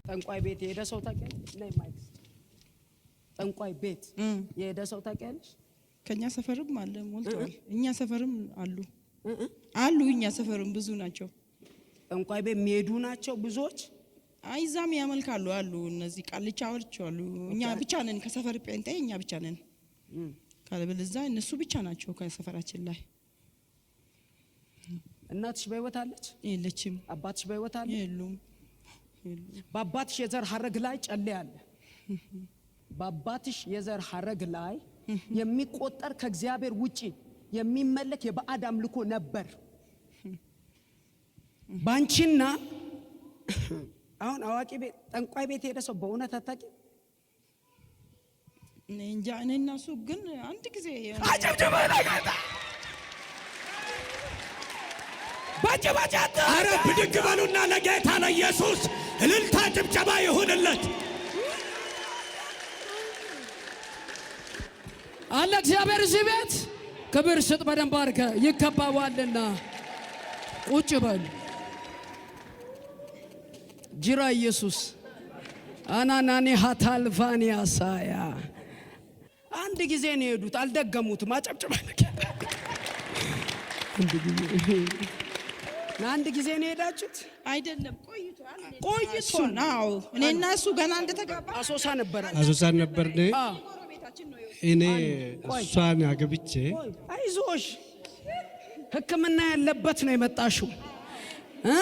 ጠንቋይ ቤት የሄደ ሰው ታውቂያለሽ? ነይ mic ስጪ። ጠንቋይ ቤት የሄደ ሰው ታውቂያለሽ? ከኛ ሰፈርም አለ ሞልተዋል። እኛ ሰፈርም አሉ አሉ። እኛ ሰፈርም ብዙ ናቸው። ጠንቋይ ቤት የሚሄዱ ናቸው ብዙዎች። አይ እዛም ያመልካሉ አሉ። እነዚህ ቃልቻዎች አሉ። እኛ ብቻ ነን ከሰፈር ጴንጤ እኛ ብቻ ነን። ካለበለዚያ እነሱ ብቻ ናቸው ከሰፈራችን ላይ። እናትሽ በህይወት አለች? የለችም። አባትሽ በህይወት አለ? የሉም የሉም። በአባትሽ የዘር ሐረግ ላይ ጨሌ አለ። በአባትሽ የዘር ሐረግ ላይ የሚቆጠር ከእግዚአብሔር ውጪ የሚመለክ የባዕድ አምልኮ ነበር። ባንቺና አሁን አዋቂ ቤት ጠንቋይ ቤት የሄደ ሰው በእውነት አታውቂም? እኔ እንጃ። እኔ እና እሱ ግን አንድ ጊዜ አጨብጭበ ለጌታ ባጭባጫት። አረ ብድግ በሉና ለጌታ ለኢየሱስ እልልታ ጭብጨባ ይሁንለት። አለ እግዚአብሔር እዚህ ቤት ክብር ስጥ። በደንብ አድርገህ ይገባዋልና ቁጭ በል። ጅራ ኢየሱስ አናናኒ ሃታልቫኒያ ሳያ አንድ ጊዜ ነው የሄዱት፣ አልደገሙትም። አጨብጭባ አንድ ጊዜ አንድ ጊዜ ነው የሄዳችሁት? አይደለም፣ ቆይቷል። ቆይቷል። አዎ፣ እኔ እና እሱ ገና እንደተጋባ አሶሳ ነበረ። አሶሳ ነበርን። እኔ እሷን አገብቼ አይዞሽ፣ ሕክምና ያለበት ነው የመጣሽው እ